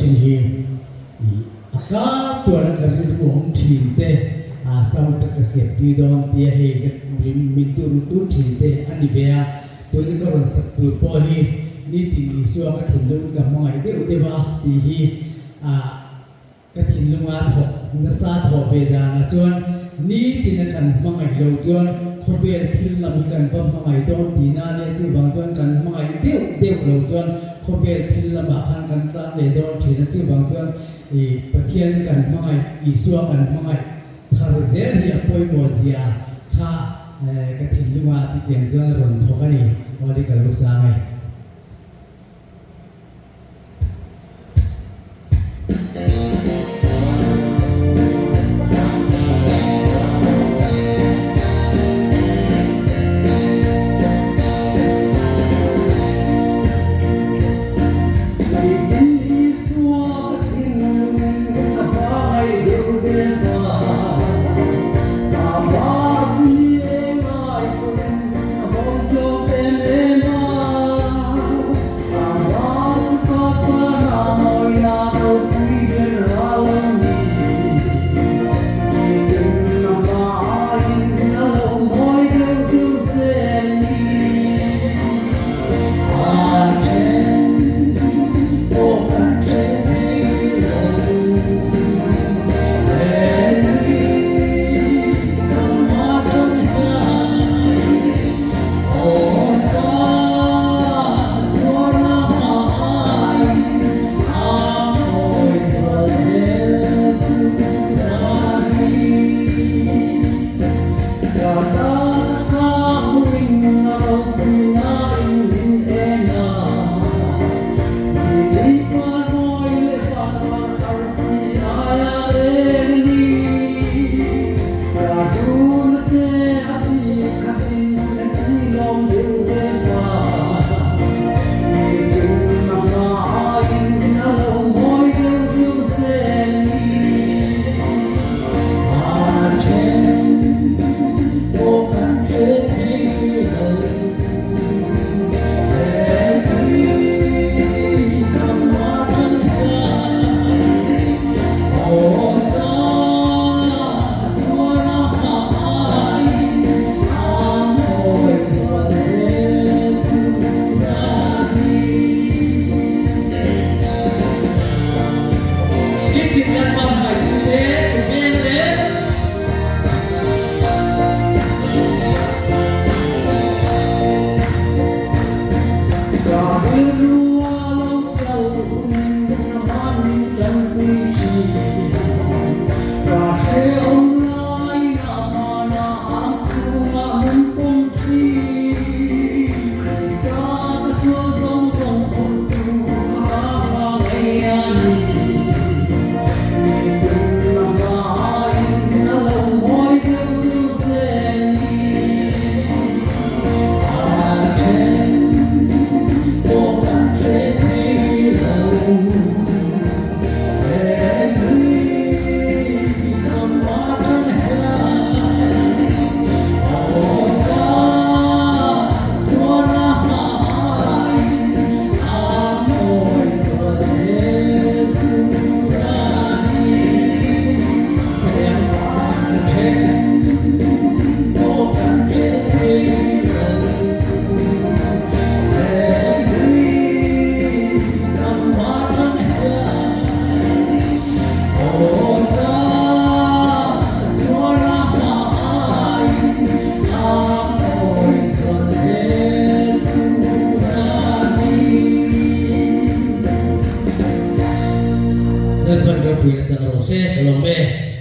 thin hi i a kar tuarna ka rilru awm thin te a sound track ka siam tui dawn tia hei ka min tur tur thin te a ni ve a, tuna ka rawn sak tur pawh hi nitin Isua ka thinlung ka hmangaih deuh deuh a tih hi a Ka thinlunga thawk nasa thawh ve danah chuan nitin a kan hmangaih lo chuan khawvel thil lam hi kan va hmangaih dawn tihna a nia, chuvang chuan kan hmangaih deuh deuh lo chuan khawvel thil lamah khan kan tlan leh dawn thin a, chuvang chuan i Pathian kan hmangaih, Isua kan hmangaih thar zel hi a pawimawh zia kha ka thinlunga chutiang chuan a rawn thawk a ni, Awli ka lo sang e. Lalpan ropuina chang rawh se, ka lawm e.